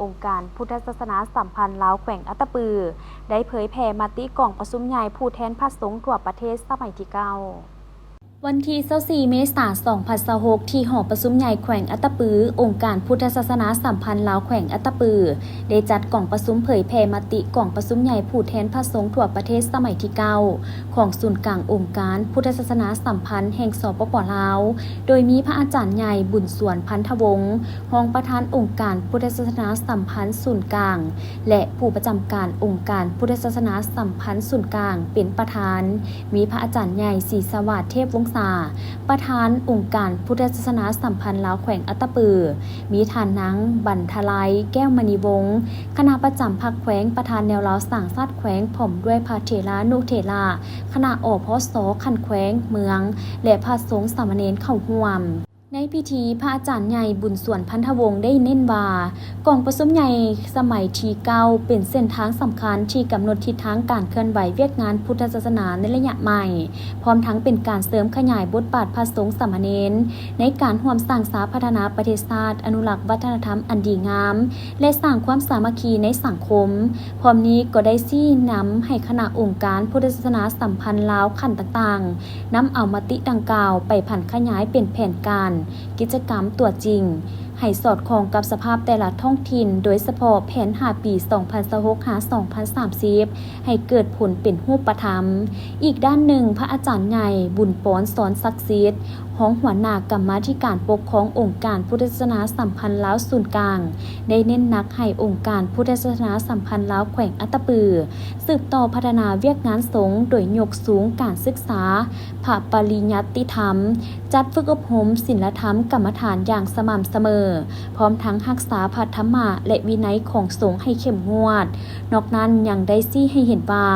ອົງການພຸດທະສາສະໜາສຳພັນລາວແຂວງອັດຕະປື ໄດ້ເຜີຍແຜ່ມະຕິກອງປະຊຸມໃຫຍ່ຜູ້ແທນພະສົງທົ່ວປະເທດສະໄໝທີເກົ້າ. ວັນທີຊາວສີ່ ເມສາ ສອງພັນຊາວຫົກ ທີ່ຫໍປະຊຸມໃຫຍ່ແຂວງອັດຕະປື, ອົງການພຸດທະສາສະໜາສຳພັນລາວແຂວງອັດຕະປື ໄດ້ຈັດກອງປະຊຸມເຜີຍແຜ່ມະຕິກອງປະຊຸມໃຫຍ່ຜູ້ແທນພະສົງທົ່ວປະເທດສະໄໝທີເກົ້າ ຂອງສູນກາງອົງການພຸດທະສາສະໜາສຳພັນແຫ່ງ ສປປ ລາວ, ໂດຍມີພະອາຈານໃຫຍ່ ບຸນສວນ ພັນທະວົງ ຮອງປະທານອົງການພຸດທະສາສະໜາສຳພັນສູນກາງ ແລະ ຜູ້ປະຈຳການອົງການພຸດທະສາສະໜາສຳພັນສູນກາງເປັນປະທານ, ມີພະອາຈານໃຫຍ່ ສີສະຫວາດ ເທບວົງສາ ປະທານອົງການພຸດທະສາສະໜາສຳພັນລາວແຂວງອັດຕະປື, ມີທ່ານນາງ ບັນທະໄລ ແກ້ວມະນີວົງ ຄະນະປະຈຳພັກແຂວງ, ປະທານແນວລາວສ້າງຊາດແຂວງ, ພ້ອມດ້ວຍພະເຖລານຸເຖລະ, ຄະນະ ອພສ ຂັ້ນແຂວງ, ເມືອງ ແລະ ພະສົງສາມະເນນເຂົ້າຮ່ວມ. ໃນພິທີ, ພະອາຈານໃຫຍ່ ບຸນສວນ ພັນທະວົງ ໄດ້ເນັ້ນວ່າ ກອງປະຊຸມໃຫຍ່ສະໄໝທີເກົ້າ ເປັນເສັ້ນທາງສຳຄັນທີ່ກຳນົດທິດທາງການເຄື່ອນໄຫວວຽກງານພຸດທະສາສະໜາໃນໄລຍະໃໝ່, ພ້ອມທັງເປັນການເສີມຂະຫຍາຍບົດບາດພະສົງສາມະເນນ ໃນການຮ່ວມສ້າງສາພັດທະນາປະເທດຊາດ, ອະນຸລັກວັດທະນະທຳອັນດີງາມ ແລະ ສ້າງຄວາມສາມັກຄີໃນສັງຄົມ. ພ້ອມນີ້ກໍໄດ້ຊີ້ນຳໃຫ້ຄະນະອົງການພຸດທະສາສະໜາສຳພັນລາວຂັ້ນຕ່າງໆ ນຳເອົາມະຕິດັ່ງກ່າວໄປຜັນຂະຫຍາຍເປັນແຜນການ, ກິດຈະກຳຕົວຈິງ ໃຫ້ສອດຄ່ອງກັບສະພາບແຕ່ລະທ້ອງຖິ່ນ, ໂດຍສະເພາະແຜນຫ້າປີ ສອງພັນຊາວຫົກ ຫາ ສອງພັນສາມສິບ ໃຫ້ເກີດຜົນເປັນຮູບປະທຳ. ອີກດ້ານໜຶ່ງ, ພະອາຈານໃຫຍ່ ບຸນປອນ ສອນສັກສິດ ຮອງຫົວໜ້າກຳມາທິການປົກຄອງອົງການພຸດທະສາສະໜາສຳພັນລາວສູນກາງ ໄດ້ເນັ້ນໜັກໃຫ້ອົງການພຸດທະສາສະໜາສຳພັນລາວແຂວງອັດຕະປື ສືບຕໍ່ພັດທະນາວຽກງານສົງ ໂດຍຍົກສູງການສຶກສາພະປະລິຍັດຕິທຳ, ຈັດຝຶກອົບຮົມສິນລະທຳກຳມະຖານຢ່າງສະໝ່ຳສະເໝີ, ພ້ອມທັງຮັກສາພະທຳມະ ແລະ ວິໄນຂອງສົງໃຫ້ເຂັ້ມງວດ. ນອກນັ້ນຍັງໄດ້ຊີ້ໃຫ້ເຫັນວ່າ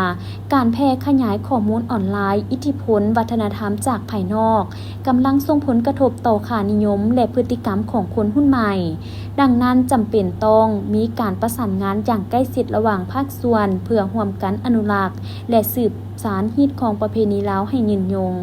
ການແຜ່ຂະຫຍາຍຂໍ້ມູນອອນລາຍ, ອິດທິພົນວັດທະນະທຳຈາກພາຍນອກ ກຳລັງສົ່ງຜົນກະທົບຕໍ່ຄ່ານິຍົມ ແລະ ພຶດຕິກຳຂອງຄົນຮຸ່ນໃໝ່. ດັ່ງນັ້ນ, ຈຳເປັນຕ້ອງມີການປະສານງານຢ່າງໃກ້ຊິດລະຫວ່າງພາກສ່ວນ ເພື່ອຮ່ວມກັນອະນຸລັກ ແລະ ສືບສານຮີດຄອງປະເພນີລາວໃຫ້ຍືນຍົງ.